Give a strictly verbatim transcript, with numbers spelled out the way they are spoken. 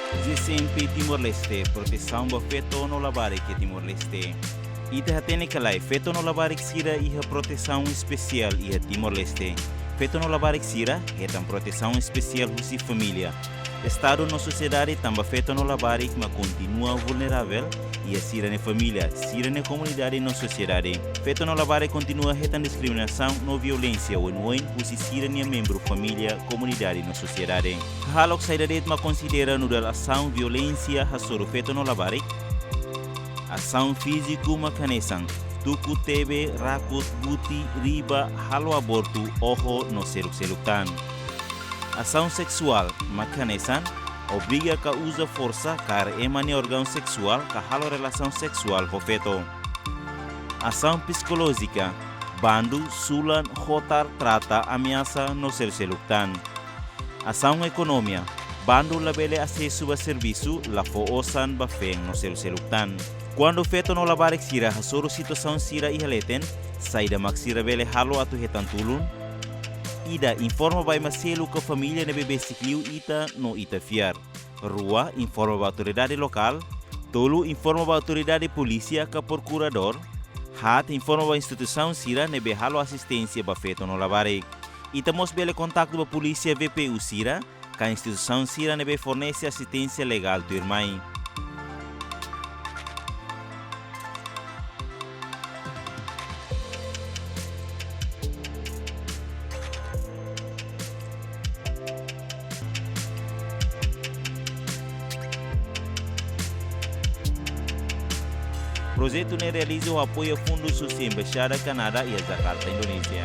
G C M P Timor-Leste, protesaun ba feto no labarik iha Timor-Leste. Ita hatene katak feto no labarik sira iha protesaun espesiál iha Timor-Leste. Feto no labarik sira hetan protesaun espesiál husi família, Estadu no sosiedade, tanba feto no labarik mak kontinua vulneravel iha sira-nia família, sira-nia komunidade no sosiedade. Feto no labarik kontinua hetan diskriminasaun no violénsia oin-oin husi sira-nia membru família, komunidade no sosiedade. Hahalok saida de'it mak konsidera nu'udar asaun violénsia hasoru feto no labarik? Asaun fíziku mak hanesan tuku tebe, rakut, buti, riba, halo abortu, oho no seluk-seluk tan. Asaun seksuál mak hanesan obriga ka uza forsa kaer ema nia órgaun seksuál ka halo relasaun seksuál ho feto. Asaun psikolójika, bandu, sulan, hotar, trata, ameasa no seluk-seluk tan. Asaun ekonomia, bandu labele asesu ba servisu, la fó osan ba feen no seluk-seluk tan. Kuandu feto no labarik sira hasoru situasaun sira iha leten, saida mak sira bele halo atu hetan tulun? Ida, informa ba ema seluk ka família ne'ebé besik liu ita no ita fiar. Rua, informa ba autoridade lokál. Tolu, informa ba autoridade polísia ka prokuradór. Haat, informa ba instituisaun sira ne'ebé halo asisténsia ba feto no labarik. Ita mós bele kontaktu ba polísia, V P U sira, ka instituisaun sira ne'ebé fornese asisténsia legál tuirmai. Projetu ne'e realiza ho apoiu fundu husi Embaixada Kanadá iha Jakarta, Indonézia.